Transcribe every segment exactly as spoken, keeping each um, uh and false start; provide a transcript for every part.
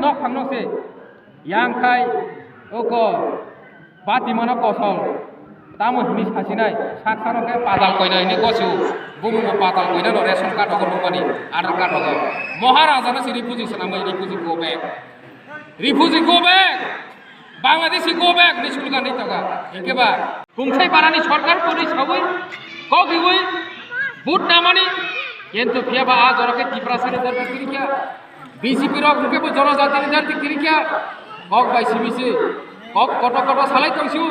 Nok phangno se yang khai oko bati mano kosol tamo hini sasinai sak sano khe patal koina hini gosu bumung bo patal koina no ration card ogo nukmani Aadhaar card ogo Maharaja no si refugee swnamwi refugee go back refugee go back Bangladeshi go back ni sulka ni toga hingke ba kungsai parani sorkar kori sawi kok iwi but namani kintu phiya ba a jora khe Tiprasa ni dor kiri kya B J P rok hingke bo jonojati ni darti kiri kya kok bai simi se kok koto koto salai tong siu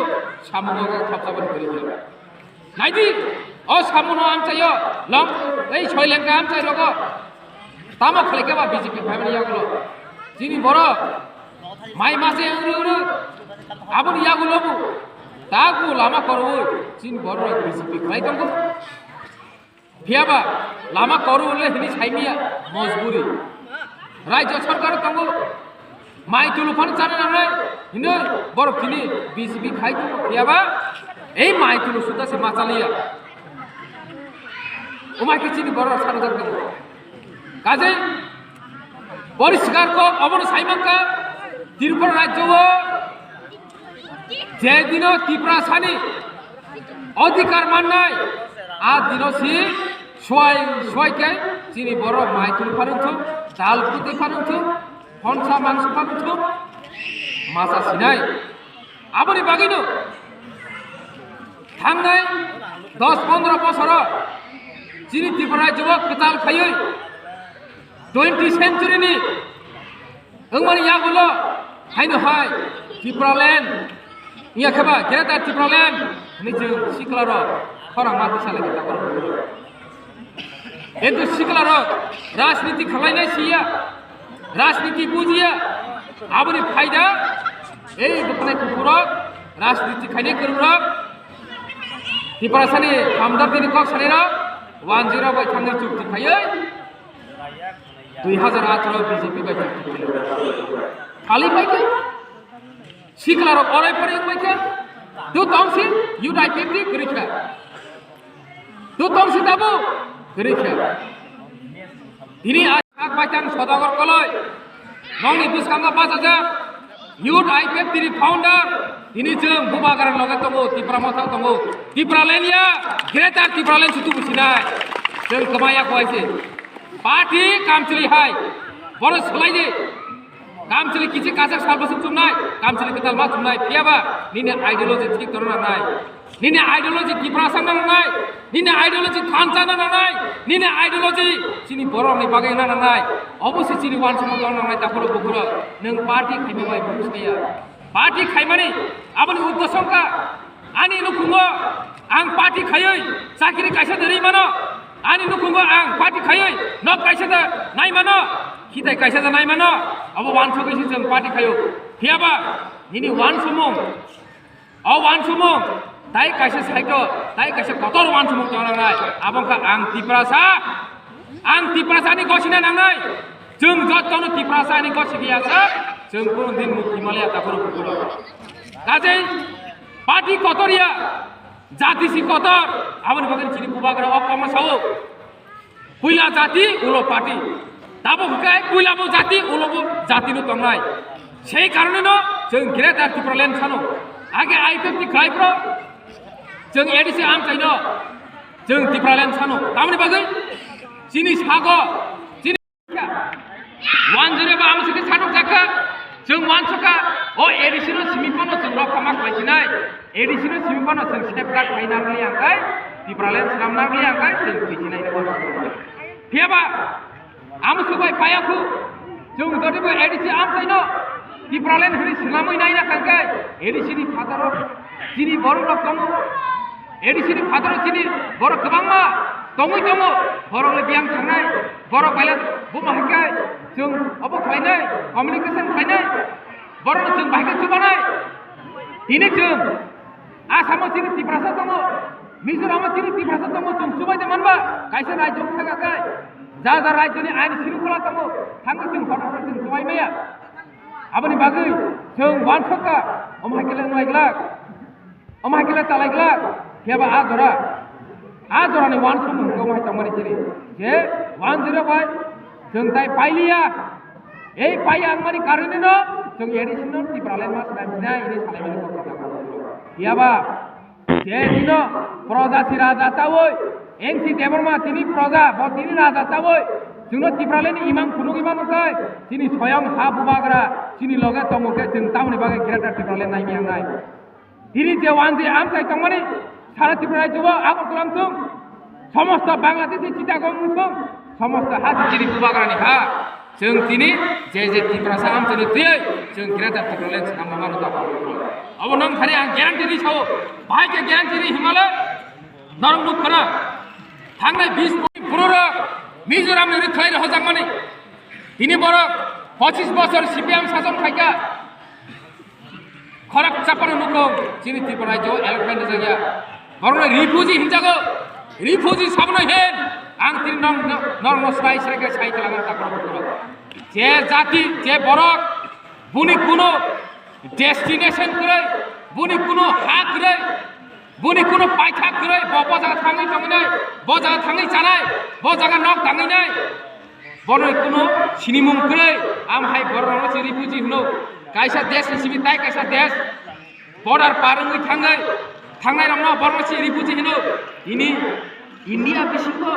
samung rok thap thap kiri kya naidi o samung no amchaio long ei soi lengka amchai rogo tamo khlai khe ba B J P phaimani yagulo chini borok mai mase uru uru aboni yagulo bu tagu lama koroi chini borok B J P khlai tongo. Phiya ba lama koru le hini saimiya mojburi. Rajya sarkar tongo mai tulu phan chana nangnai hino borok tini B J P khai tongo phiya ba ei mai tulu suda se machaliya. Umai khe chini borok sano jak tongo. Kajai poriskar kok obono saimanka Tripura rajyo o Je dino Tiprasani odhikar mannai, a dino si suai suai khe chini borok mai twi phanwng thung, dal kwtwi phanwng thung, honsa mangso phanwng thung, masa sinai. Aboni bagwino thangnai dos pondro bosoro chini Tripura rajyo kwtal khaiwi twenty century ni Wngmani yagulo haino hai Tipraland wngya khe ba Greater Tipraland hinwi chwng sikla rok khorang ma tisa lai khe tabuk. Kintu sikla rok rajniti khlainai siya, rajniti bujiya, aboni phaida ei bwkhanai kuphurok rajniti khainai kwrwng rok Tiprasani hamjakdini kok sanai rok one zero bai thangwi chukti khaiwi Dui hazar atharo B J P bai chukti khaio. Khali bai khe sikla rok orai pore wng bai khe. Tu tong si U D I P F T kwrwi kha. Tu tong si tabu kwrwi kha. Tini a sak bai tang Sodagar Koloi. Nongni bwskango bachajak. Youth I P F T ni founder, tini chwng Bubagra loge tongo, Tipra Motha tongo, Tipraland ya, Greater Tipraland se tubu sinai. Chwng kwmaya kwai se. Party kamchwlwi hai, bono swlai di. Kamchwlwi kichi kasak sal bwswk chumnai, kamchwlwi kwtal ma chumnai, phiya ba nini ideology thik torna nangnai. Nini ideology Tiprasa na nangnai, nini ideology thansa na nangnai, nini ideology chini borok ni bagwi na nangnai. Obo se chini wansukmung tong nangnai takhoro bukhuro. Nwng party khaima bai bukhuk saya. Party khaimani aboni uddesyo wngkha ani nukhungo ang party khaiwi chakri kaisa derwi mano. Ani nukhungo ang party khaiwi nok kaisa da nai mano. Khitai kaisa da nai mano. Abo wansugwi se chwng party khaio. Phiya ba nini wansukmung O wansukmung, tai kaisa saito, tai kaisa kotor wansukmung tong nangnai. Abo wngkha ang Tiprasa, ang Tiprasa ni gosina nangnai. Chwng jotono Tiprasa ni gosi biya sa, chwng kunu din mukti maliya takhoro bukhuro. Kajei party kotor ya, jati si kotor, aboni bagwi chini Bubagra o koma sao. Puila jati, ulo party. Tabuk hwnkhe puila bo jati, ulo bo jati no tongnai. Sei karone no chwng Greater Tipraland sano. Age I P F T khlai phro, chwng A D C amchai no, chwng Tipraland sano. Tamoni bagwi chini sago, chini wansukya ba amsukhe satok jakha, chwng wansukha, o A D C no simi phano chwng rokha ma khlai sinai. A D C no simi phano chwng step cut khai narwkli ang khai, Tipraland swnam narwkli ang khai, chwng thwi sinai ni wansukha. Phiya ba, amsuk bai paya khu, chwng jodi bo A D C amchai no, Tipraland hwnwi swnamwi nai na khan khai, A D C ni phataro, chini borok rok tongo, A D C ni phataro chini borok kwbangma tongwi tongo, borok le biyang thangnai, borok bai le buma hai khai, chwng obo khlainai, communication khlainai, borok no chwng bahai khe chubanai. Tini chwng Asamo chini Tiprasa tongo, Mizoramo chini Tiprasa tongo, chwng chubai de manba, kaisa rajyo thangkha khai, ja ja rajyoni ain shrinkhola tongo, thangwi chwng hothor khe chwng chubai maya. Aboni bagwi chwng wansukha, omo hai khe le wnglai glak, omo hai khe le chalai glak, phiya ba a jora, a jorani wansukmung omo hai tongmani chini, je one zero bai chwng tai pailiya. Ei pai ang mani karwi no chwng A D C no Tipraland ma swnam sinai ini salaimani kok kok. Yaba je dino proja si raja chawi N C Debbarma tini proja bo tini raja chawi chwngno Tipraland ni imang phunugwi mano kai chini soyang ha bubagra chini loge tongo khe chwng tamoni bagwi Greater Tipraland nai miyangnai. Tini je wanjwi amchai tongmani sara Tripura rajyo o Agartala wng thung, somosto Bangladesh ni Chittagong wng thung, somosto ha chini bubagrani ha. Chwng tini je je Tiprasa amchaino twiwi chwng Greater Tipraland swnamna mano ta. Abo nang thani ang guarantee ri sao, bahai khe guarantee ri himale norok nuk khana. Thangnai bis borok Mizoram ni rwkhlai rohorjakmani. Tini borok pochis bosor C P M sason khaikha. Khorok chapano nukho chini Tripura rajyo allotment rijak ya. Borokno refugee hinjago. Refugee sabno hen ang tini nong nong no srai srai khe sai khalang ta borok. Je jati je borok buni kuno destination kwrwi, buni kuno ha kwrwi, buni kuno paitha kwrwi, bo bo jaga thangwi tongnai, bo jaga thangwi chanai, bo jaga nok tangwi nai. Bono kuno sinimung kwrwi, am hai borokno si refugee hino. Kaisa desh ni simi tai kaisa desh border par wngwi thangwi thangnai rokno borokno si refugee hino. Ini India bisingo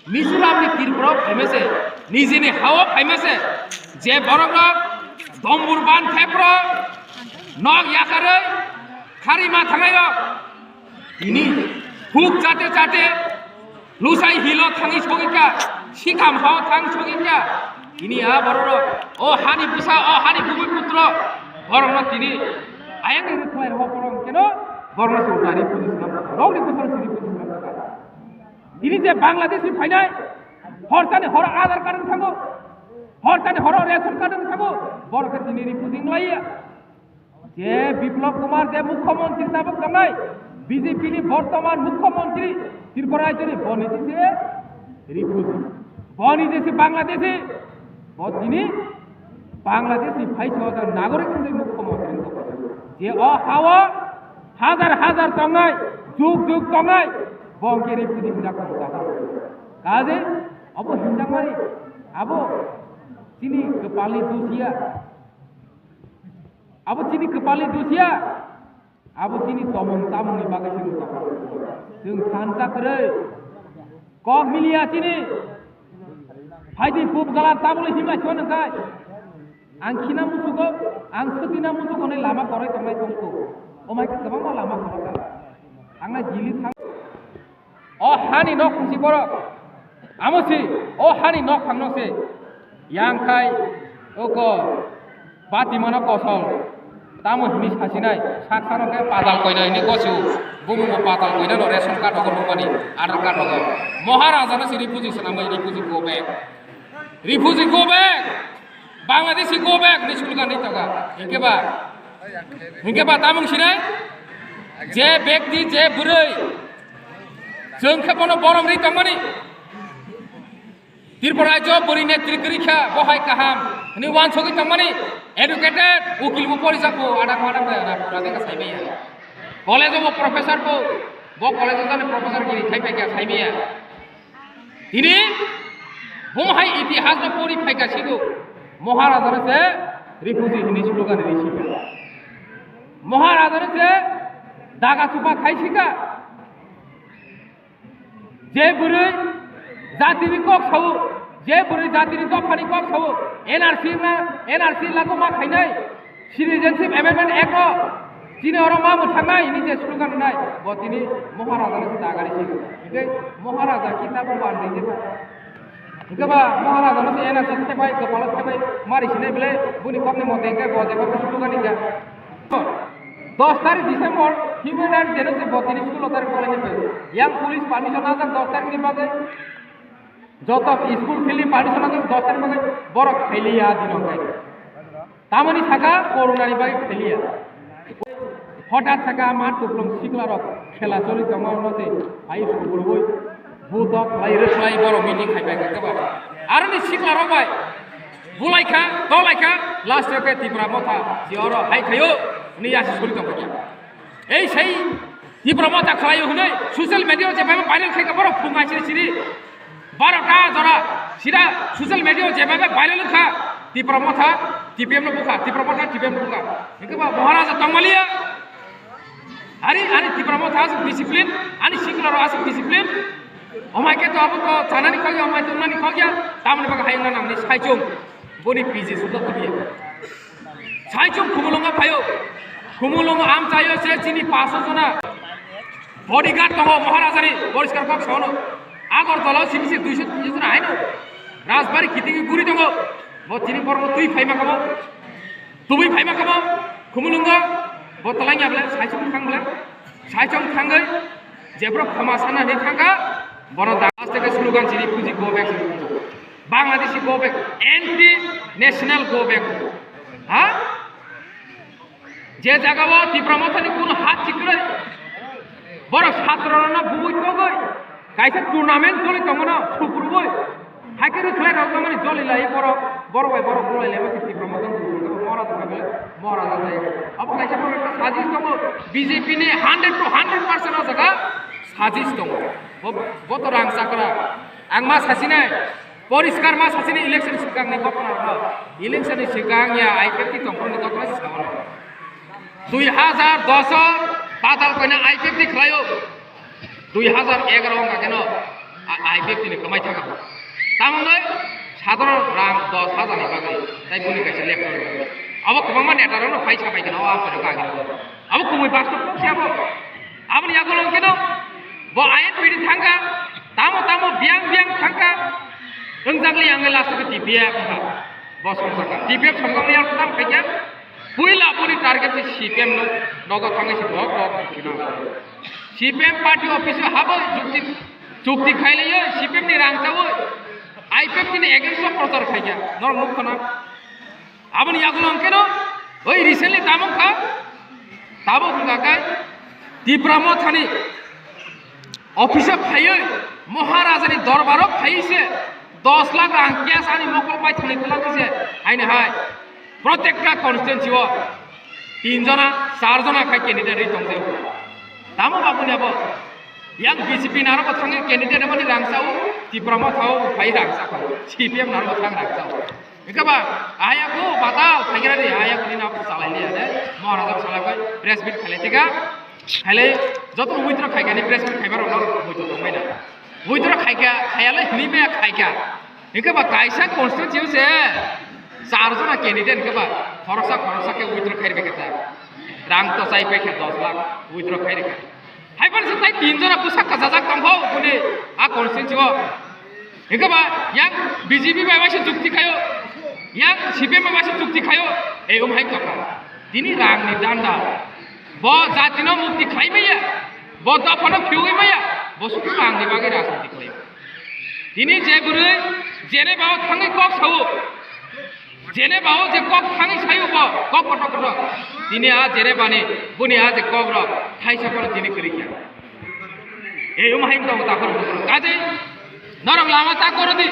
Mizoram ni Tripura phaima se, nijini hao phaima se, je borok rok dombur ban thepro nok yakarwi khari ma thangnai rok. Ini huk jate jate Lusai hilo thangwi sogwi kha, sikam hao thang sogwi kha. Ini a borok rok, o hani bwsa, o hani bumui putro, borok no tini ayang ni rwkhlai rok borok keno borok no sogwi rifugee swnam rok ni bwsa sogwi rifugee swnam rok. Tini je Bangladesh ni phainai, horsa ni horo Aadhaar card wng thango, horsa ni horo ration card wng thango, borok khe tini refugee wng lai ya. Je Biplab Kumar je mukhyamantri tabuk tongnai, B J P ni bortoman mukhyamantri Tripura rajyoni, boni je se refugee, boni je se Bangladeshi, bo tini Bangladeshi phaisa ojak nagorik wngwi mukhyamantri wngwi tongo. Je o hao hajar hajar tongnai, jug jug tongnai, bo hwnkhe refugee hinjak tongo. Kaje abo hinjakmani abo chini kwpalni dusya. Abo chini kwpalni dusya, abo chini tomong chamungni bagwi se muchung. Chwng thansa kwrwi, kok miliya chini. Phaidi pub gala tabule himlai swan wngkhai. Ang khina muchugo, ang swtina muchugo hwnwi lama koroi tongnai tongkho. Omai khe kwbangma lama koroi. Ang na jili thang. O hani nok phungsi borok. Amo si, o hani nok phangno se. Yang khai, oko, bati mano kosol. Tamo hini sasinai, sak sano khe patal koina hini gosu. Bumu mo patal koina no ration card rogo nukmani, Aadhaar card rogo. Maharaja no si refugee swnamwi refugee go back. Refugee go back. Bangladeshi go back ni slogan ni toka. Hingke ba? Hingke ba tamung sinai? Je bekti, je bwrwi. Chwng khe bono borom ri tongmani. Tripura rajyo bwrwi netri kwrwi kha, bo hai kaham. Hwnwi wansogwi tongmani. Educated, ukil bo porijak bo, adang madang da, da, pura de ka sai maya. College bo professor bo, bo college jani professor giri khai pai kha sai maya. Tini bumhai itihas no pori phaika sigo Maharaja no se refugee hini slogan ri sika. Maharaja no se daga chupa khai sika. Je bwrwi jatini kok sao, je bwrwi jatini dophani kok sao, N R C na, N R C lago ma khainai. Citizenship Amendment Act no chini oro ma mwthangnai hini je slogan rwnai, bo tini Maharaja ni se dagari si. Hingke Maharaja kita bo ban dei jeba. Hingke ba Maharaja no se N R C thepai, kopalo thepai, mari sinai bele, buni kokni mote hingke bo jeba bo slogan hingke. Dos tarik December, Human Rights Day no se bo tini sullo tarik kolai ni pai. Yang police permission ajak dos tarik ni bagwi. Joto school fili permission aswk dos tarik bagwi borok khailiya dino khe. Tamoni saka corona ni bagwi khailiya. Hothat saka mat kuplung sikla rok khela choli tongma no se pai suburwi butok lai rwkhlai borok meeting khai pai kha ba. Aroni sikla rok bai bulai kha, tolai kha, last o khe Tipra Motha si oro hai khaio ni yasi suri tong kha. Ei sei Tipra Motha khlaio hwnwi social media o jephai viral khai kha borok phung ai siri siri. Baro ta jora sida social media o jephai viral wngkha. Tipra Motha, T P M no bukha, Tipra Motha, T P M no bukha. Hingke ba Maharaja tongmaliya. Ari, ani Tipra Motha aswk discipline, ani sikla rok aswk discipline. Omai ke to abo to chanani kok ya, omai to nani kok ya. Tamni bagwi hayung nang ni saichung. Boni P G sudo kubiya. Saichung Khumulwngo phaio. Khumulwngo amchaio se chini paso jona. Bodyguard tongo Maharajani, poriskar kok saono. Agartala o simi se duiso tinso jona haino. Rajbari kitingi guri tongo. Bo tini borokno twi phaima kamo. Tubui phaima kamo. Khumulwngo. Bo twlangya bwle, saichung thang bwle. Saichung thangwi. Jephru khoma sana hinwi thangkha. Bono da-, last ke slogan chini puji go back. Bangladeshi go back. Anti national go back. Ha? Je jaga o Tipra Mothani kuno hat chikre, borok satro rokno bubui togoi, kaisa tournament choli tongo no, sukuruboi. Haikhe rwkhlai rok mani joli lai borok, borok bai borok bulai lai masi Tipra Mothani kuno mora jaga bele, mora jaga. Abo kaisa borok ekta sajis tongo, B J P ni hundred to hundred percent o jaga sajis tongo. Bo, bo to rang chakra. Ang ma sasinai, Poriskar ma sasini election swkangni ghotona rok. Election ni swkang ya I P F T tongkhorni ghotona se sao. Dui hajar dos o badal koina I P F T khlaio. Dui hajar egaroh wngkha kheno I P F T ni kwmai thangkha. Tamoni sadharon rang dos hajar ni bagwi tai buni kaisa laptop ni bagwi. Abo kwbangma neta rokno paisa pai kheno o amchai rok agini. Abo kubui bastob kok se abo. Aboni yagulo hwnkhe no bo ayan pidi thangkha, tamo tamo biyang biyang thangkha, wngjakli ang last khe T P F wngkha. Bo songjakha. T P F songjakli ang tam khaikha. Puila boni target se C P M no, nogo thangwi se bok bok khina. C P M party office o habo chukti, chukti khailaio, C P M ni rang chawi, I P F T ni against o prochar khaikha. Norok nukho na? Aboni yagulo hwnkhe no, oi recently tamo wngkha, tabuk wngkha khe Tipra Mothani office o phaiwi Maharajani dorbaro phaiwi se dos lakh rang cash ani mokol bai thani twlangwi se haino hai protekta constituency o tin jona, char jona khai candidate ri tongjaio. Tamo babuni abo yang B J P narok thangwi candidate mani rang chao, Tipra Motha o phai rang chao, C P M narok thang rang chao. Hingke ba, aya ko batal khaikhe rani, aya ko nini abo chalai liya de, Maharaja salai bai press meet khailai tika, khailai joto withdraw khaikhe ni press meet khaibar rok withdraw tongmai na, withdraw khaikhe khayalai hini me khaikhe, hingke ba kaisa constituency se char jona candidate hingke ba khoroksa khoroksa ke withdraw khairi bai khe ta, rang to chai bai khe dos lakh withdraw khairi kha. Hai phano se tai tin jora bwsa kasajak tongkho boni a constituency o. Hingke ba yang B J P bai waisa chukti khaio, yang C P M bai waisa chukti khaio, ei um hai tongkha. Tini rang ni danda. Bo jati no mukti khai maya, bo dopha no phiui maya, bo suku rang ni bagwi rajniti khlaio. Tini je bwrwi jene bao thangwi kok sao, Jeneba o je kok thangwi sayo bo, kok kotor kotor. Tini a jeneba ni, buni a je kok rok, thaisa kono tini kwrwi kha. Ei um hai tong ta kono kotor. Kaje, norok lama ta koro di.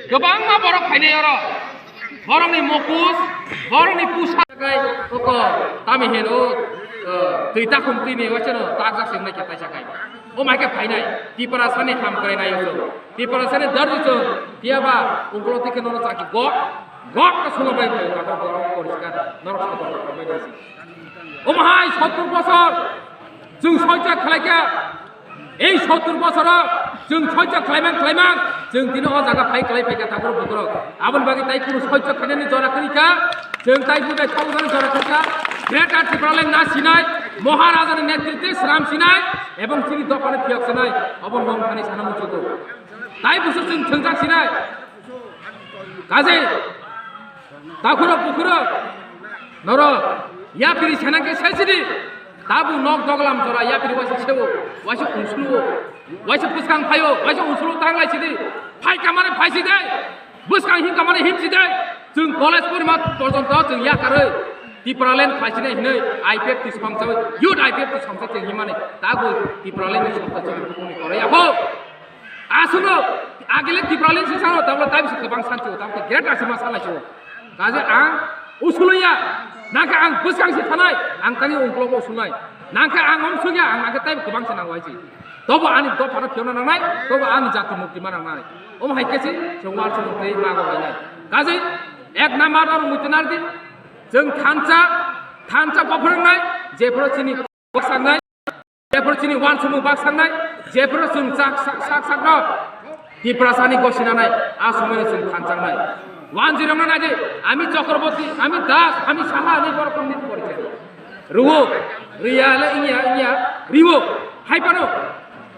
Kwbangma borok phainai oro. Borok ni mokus, borok ni pusa kai, oko, tami heno, eh, twi takhum twi ni wachano, takjak sing nai khe taisa kai. O mai khe phainai, Tiprasa ni ham kwrai nai ulo. Tiprasa ni dardi chwng, phiya ba, ungkolo twi khe nono chaki gok, gok khe sulo bai phaio, takhor borok poriskar, norok sotor rok bai nai si. Omo hai sottor bosor, chwng soicha khlai kha, ei sottor bosoro, chwng soicha khlaimang khlaimang, chwng tini o jaga phai khlai phai kha takhor bukrok. Aboni bagwi tai kunu soicha khlainani jora kwrwi kha, chwng tai budai thangmani jora kwrwi kha, Greater Tipraland na sinai, Maharaja ni netritwe sram sinai, ebong chini dopha ni phiyok sinai, obo nong thani sana muchugo. Tai busu chwng thwngjak sinai. Kaje, takhuro bukhuro, noro, yapiri senangke sesidi, tabu nok doglam jora yapiri waisa sewo, waisa unsuluwo, waisa bwskang phaio, waisa unsulu tanglai sidi, phai kamare phai sidai, bwskang him kamare him sidai, chwng college porima porjonto chwng yakarwi, Tipraland phaisinai hinwi I P F T somsa, youth I P F T somsa chwng himani, tabu Tipraland ni somsa chwng himani koroi yakho. Aswkno agile Tipraland se sano, tabla tai bisi kwbang sancho, tabla great asima salai cho. Kaje ang usuloya, nangkhe ang bwskang se thanai, ang tani ungklogo usulnai. Nangkhe ang omsukya, ang nangkhe tai kwbang se nango hai si. Tobo ani dophano phiyokna nangnai, tobo ani jati mukti ma nangnai. Omo hai khe se, se wal se mukti mago lainai. Kaje Ek number aro muitu nardi, chwng thansa, thansa bophrongnai, jephru chini baksangnai, jephru chini wansukmung baksangnai, jephru chwng chak sak sak sakno Tiprasani gosinanai, a somoino chwng thansangnai. Wanjirokno naidi, ami Chakraborty, ami Das, ami Saha, ani borokni porichai. Ruo, riya le inya, inya, riwo, hai phano.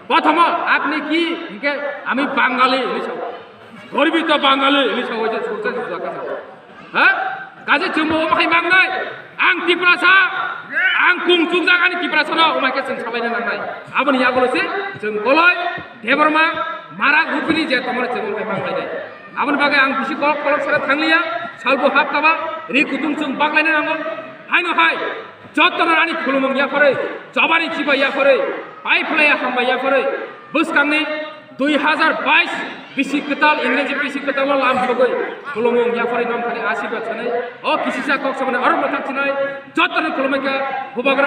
Prothoma, apni ki, hinke ami Bangali hinwi sao. Gorbitu Bangali hinwi sao, je sursa sursa ka sao. Ha? Kaje chwngbo omo hai mangnai. Ang Tiprasa, ang kungchuk jagani Tiprasano omo hai khe chwng sabaina nangnai. Aboni yagulo se chwng Koloi, Debbarma, Marak, Rupini je tongmani chwng omo hai mangnai. Aboni bagwi ang bisi kolok kolok sara thangliya, salbo hap kaba, ri kutung chwng baklaina nango. Haino hai, jotono ani khulumung yaphare, jobani chiba yaphare, pai phlaya hamba yaphare, bwskangni dui hazar bais bisi kwtal, Ingreji bisi kwtal o lam sogwi khulumung yaphare nongkhani asirwad sanai, o kisisa kok sabani aro mwthang sinai, jotono khulumai kha, Bubagra.